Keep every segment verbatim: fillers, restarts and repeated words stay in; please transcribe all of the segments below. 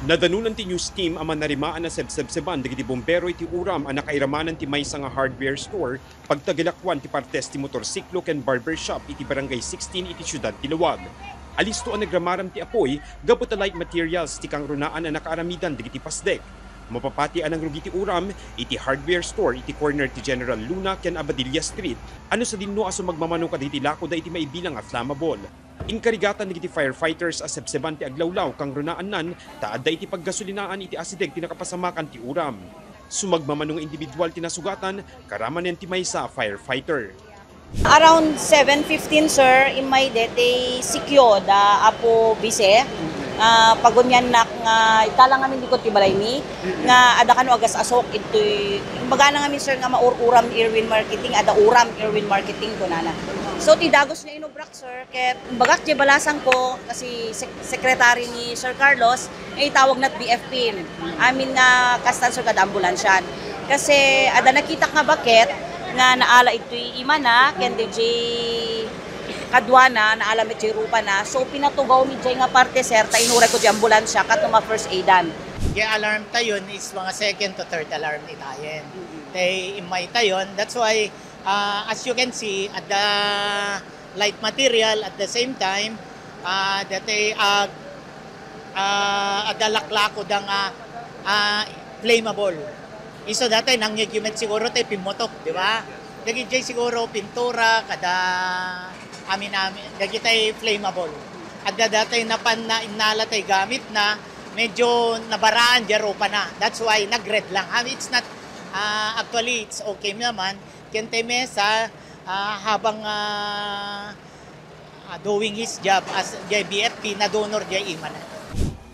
Nadanunan ti news team a manarimaan a sebsebseban dagiti bombero iti uram a nakairamanan ti maysa nga hardware store pagtagilakwan ti partes ti motorsiklo ken barbershop iti Barangay sixteen iti siudad ti Laoag. Alisto a nagramaram ti apoy gapu ta light materials ti kangrunaan a nakaaramidan dagiti pasdek. Mapapati a nangrugi ti uram iti hardware store iti corner ti General Luna ken Abadilla Street, a no sadino a sumagmamano kadagiti lakoda iti maibilang a flammable. Inkarigatan dagiti firefighters a sebseban ti aglawlaw kangrunaan ta adda iti paggasolinaan iti asideg ti nakapasamakan ti uram. Sumagmamano nga individual ti nasugatan, karamanen ti maysa a firefighter. Around seven fifteen, sir, immay deti sikyo da Apo Bise. Ah, pagunyannak nga italang amin likod ti balaymi nga adda kano agas-asok itoy, imbagana ngamin, sir, nga maur-uram Irwin Marketing, adda uram Irwin Marketing kunana. So ti dagus nga inubrak, sir, ket imbagak ti balasangko kasi sek-, secretary ni Sir Carlos, nga itawag nat B F P. Amin nga kastan, sir, kada ambulansyan. Kasi adda nakitak nga baket nga naala itoy imana ken D J kaduana, naala met jay rupana. So pinatugawmi jay nga parte, sir, ta inuray ko ti ambulansya ket no ma-first aidan. Jay alarm tayon is mga second to third alarm itayen. Tay immay tayon. That's why, ah, as you can see, adda light material at the same time, ah, dati ag ah, adda laklako da nga, ah, flammable. Isu dati nangyegyo met siguro tay pimmotok, di ba? Dagiti siguro pintura, kada amin-amin, dagiti flammable. Adda dati napan na innala tay gamit na, medyo nabaraan di rupana. That's why nag-red lang. Ah, it's not, ah, actually, it's okay naman. Ken tay mesa, ah, habang, ah, ah, doing his job as jay B F P, nadunor jay imana.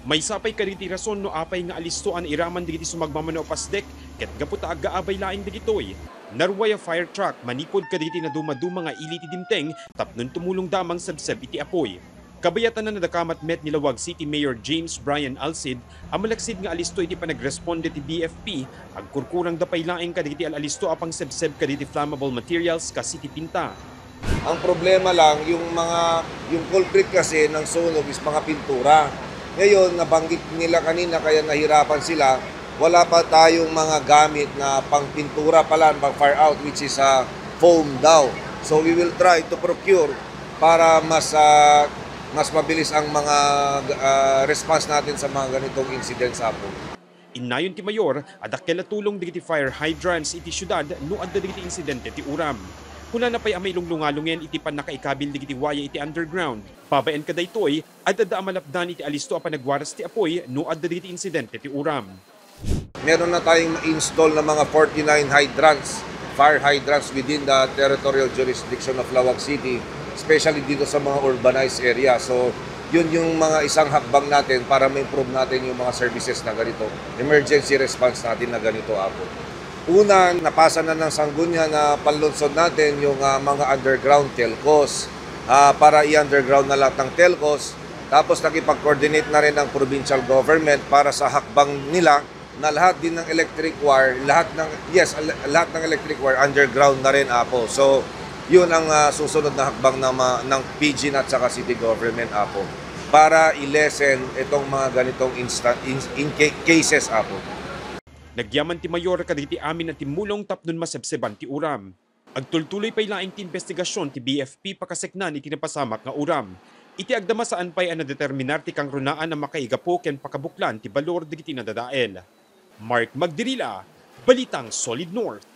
Maysa pay kadagiti rason no apay nga alisto a nairaman dagiti sumagmamano a pasdek ket gapu ta aggaabay laeng dagitoy. Naruay a fire truck manipud kadagiti nadumaduma nga ili ti dimteng tapnon tumulongda a mangsebseb iti apoy. Kabayatan a nadakamat met ni Laoag City Mayor James Brian Alcid a malaksid nga alisto iti panagresponde ti B F P, agkurkurangda pay laeng kadagiti al-alisto a pangsebseb kadagiti flammable materials kas iti pinta. Ang problema lang, yung mga, yung culprit kasi ng sunog is mga pintura. Ngayon, nabanggit nila kanina, kaya nahirapan sila, wala pa tayong mga gamit na pang pintura pala, pang fire out, which is a foam daw. So we will try to procure para mas, ah, mas mabilis ang mga, ah, response natin sa mga ganitong incidents, Apo. Innayon ti mayor a dakkel a tulong dagiti fire hydrants iti siudad no adda dagiti insidente ti uram. Kunana pay a mailunglungalungen iti pannakaikabil dagiti waya iti underground. Babaen kadaytoy, ad-adda a malapdan iti alisto a panagwaras ti apoy no adda dagiti insidente ti uram. Meron na tayong ma-install na mga forty-nine hydrants, fire hydrants within the territorial jurisdiction of Laoag City, especially dito sa mga urbanized area. So, yun yung mga isang hakbang natin para ma-improve natin yung mga services na ganito, emergency response natin na ganito, Apo. Una, napasa na ng Sangguniang na panlunsod natin yung, ah, mga underground telcos, ah, para i-underground na lahat ng telcos. Tapos nakipag-coordinate na rin ang provincial government para sa hakbang nila na lahat din ng electric wire, lahat ng, yes, al-, lahat ng electric wire underground na rin, Apo. So, yun ang, ah, susunod na hakbang na ma-, ng P G N at saka city government, Apo, para i-lessen itong mga ganitong insta-, in, in ca-, cases, Apo. Nagyaman ti mayor kadagiti amin a timmulong tapnon masebseban ti uram. Agtultuloy pay laeng ti imbestigasion ti B F P pakaseknan iti napasamak nga uram. Iti agda masaan pay a nadeterminar ti kangrunaan a makaigapu ken pakabuklan ti balor dagiti nadadael. Mark Magdirila, Balitang Solid North.